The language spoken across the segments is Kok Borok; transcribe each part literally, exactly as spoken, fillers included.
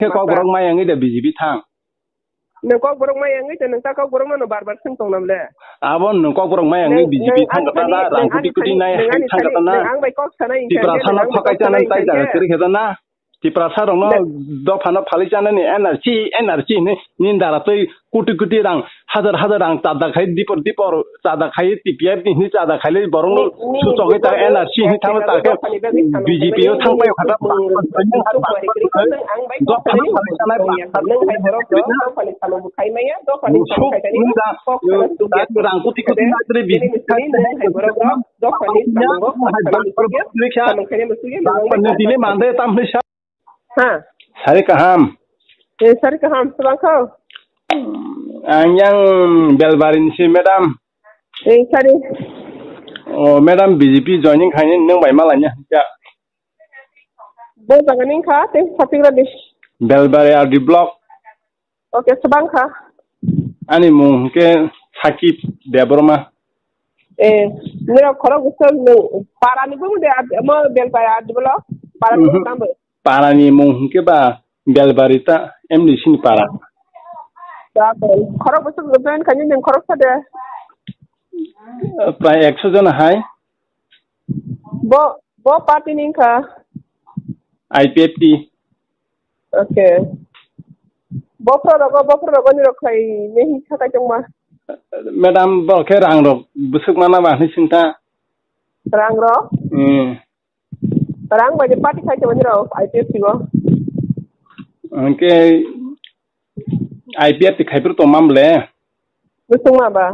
Khe kok borok mai wngwi da B J P thang. Nwng kok borok mai wngwi da nwng ta kok borok no bar bar swng tong nam le. Abo nwng kok borok mai wngwi Nwng- B J P nwng thang ani kata thani- da, rang nwng kuti ani kuti thani- nai nwng hai ani thang thani- kata na. Nwng ang bai kok sanai hinkhe Tiprasa no nwng ang bai phakai kok chana sanai tai hinkhe jaga kwrwi khe na. Tiprasa rokno Nwng- dophano phalwi chanani N R C, N R C hinwi nini dara twi kuti kuti rang, hajar hajar rang chada khai dipor dipor chada khai T P F ni hinwi chada khai borokno Ni- ni- suchogwi ta ni- N R C hinwi thangwi ta khe dophani bagwi samung B J P o khaimani thang paio khata ni- ni- dophani phalwi chanai nwng hai borok rok dophani samung bo khaimaya, dophani samung khaimani kok sana sugya. Rang kuti kuti Ade, matri bini bising nini nwng hai borok rok dophani samung bo kok sana sugya, samung khaimani sugya, nwng nwng bai dile mande tam hinwi sa. Ha. Sari kaham. Eh, sari kaham, swbang kho. Ang yang Belbari ni si, madam. Eh, sari. Oh, madam, B J P joining khaini nwng bai malanya. Ya. Bo jaga ning kha, tei sapi gra dis. Belbari R D block. Okay, swbang kha. Ani mung hwnkhe Sakib Debbarma. Eh, nirok khorok bwswk nwng parani bumung de, mo Belbari R D block? Parani Mhm. Bumung tamo? Parani mung hwnkhe ba Belbari ta M D C ni para. Khorok bwswk join khaini nwng khorok sa de? Prai ekso jona hai. Bo, bo party ni wngkha? I P F T. Okay. Bophro rogo, bophro rogo nirok khai mehi sakai tongma. Madam, bo khe rang rok bwswk mana ba hinwi swngkha. Rang rok? Hmm. Rang bai de party khai tongma nirok I P F T bo. Hwnkhe I P F T khai phuru tongma bwle? Bwswk ma ba?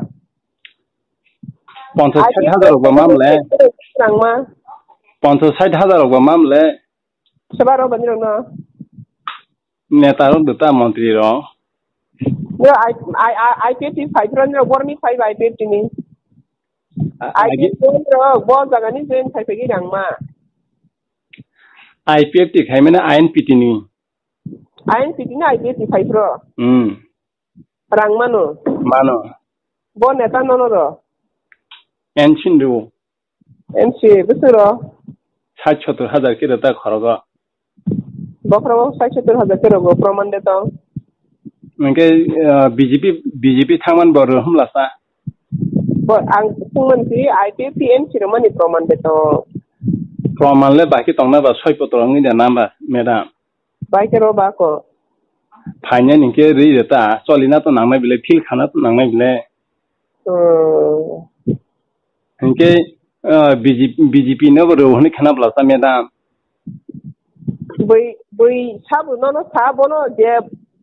Ponchas sait hajar rok ba mam le? Nangma. Ponchas sait hajar rok ba mam le? Soba rok bani rok no? Neta rok dota montri rok. Yo, I, I, I, I P F T five rok ni rok borni five I P F T ni. A-, I P F T rok bo jaga ni join khai pegi rangma. I P F T khai mane I N P T ni. I N P T ni I P F T five rok. Hmm. Rang mano. Mano. Bo neta nono ro. N C do. N C, bwswk ro? Sait sottor hajar khe rwta khorogo. Bokhorogo sait sottor hajar khe rogo, proman de tong. Hwnkhe, ah, B J P, B J P thangmani bo rw humlasa. Bo ang thwngmani si I P F T N C rwmani proman de tong. Proman le bahai khe tongna ba soi potro wngwi de namba, madam. Bai khe ro ba ko. Phainani hwnkhe rwi reta, cholina to nangnai bile, feel khana to nangnai bile. Hmm. Hwnkhe, ah, B J P, B J P no bo rw hwnwi khana bwlasa, madam. Bui, bui sabo nono sa, bono je,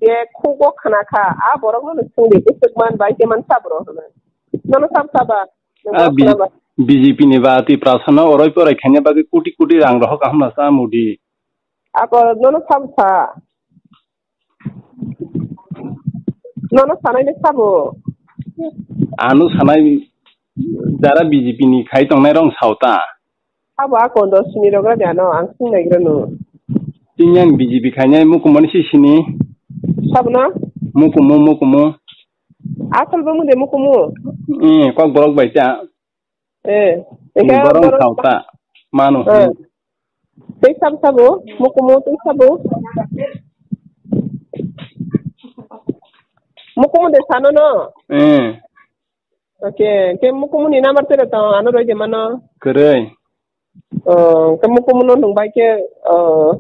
je khugo khna kha, a borok nono swngdi, bwswk man bai khe man sabo rw hwnwi. Nono sab saba, nwng Ah, bo B-, khna ba. B J P ni ba Tiprasa no oroi poroi khaina bagwi koti koti rang rohor kaham bwlasa Modi. Ako nono sabo sa. Nono sanai le sabo. Ano sanai jara B J P ni khai tongnai rong sao ta. Sabo a kondo sini rogra de ano ang sing naigra no. Tini ang B J P khainai mukumu ni si sini. Sabo no? Mukumu, mukumu. Asal bo mude mukumu. Eh, kok borok bai ta. Eh, Ni eka borok borok sao ta. Manu. Eh. Tei sab sabo, mukumu tei sabo. Mukumu de sano no. Eh. Okay, ke mukumu ni number tere to ano roi de mano. Kwrwi. Oh, ke mukumu no nung bai ke, oh,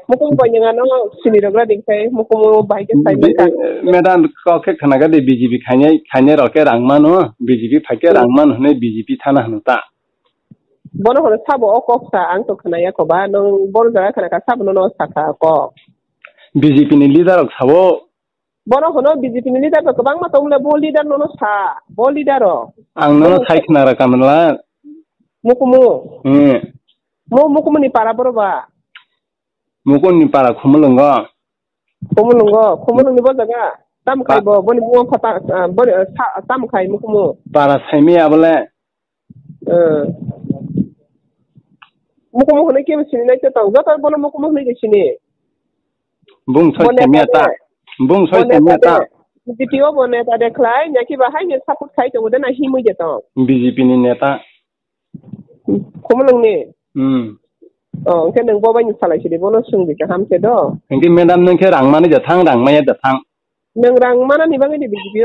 mukumu bai nang ano sini rogra ding kai, mukumu bai ke sai Bi-, mangka. Madam, kok khe khnaga de B J P khainai, khainai rok khe rang mano, B J P phai khe Hmm. rang mano hwnwi B J P thana hwno ta. Bono hwnwi sabo o kok sa, ang to khna ya ko ba, nwng bono jaga khna kha sabo no no sa kha kok. B J P ni leader rok sabo. Bono hwnwi B J P ni leader rok kwbangma tong le, bo leader no no sa, bo leader rok. Ang no no Bono sai khna ra kamla. Mukumu. Hmm. Mo mukumu ni para boro ba. Mukumu ni para Khumulwngo. Khumulwngo, Khumulwng ni bo jaga. Tam khai Ba- bo, boni mo phata, ah, boni, ah, sa, tam khai mukumu. Para saimi abole. Eh. Mukumu hwnwi kebo sini nai tong. Joto bono mukumu hwnwi khe sini. Bung soi Bo neta semiya ta. de. Bung soi Bo neta semiya ta. de. B J P o bo neta de khlai, nyaki ba hai ni support khai tongo de na himwi de tong. B J P ni neta. Khumulwng ni. Hmm. Oh, hwnkhe nwng bo bai ni salai sidi, bono swngdi kaham khe do. Hwnkhe madam, nwng khe rang mani da thang, rang maya da thang. Nwng rang manani bagwi ni B J P o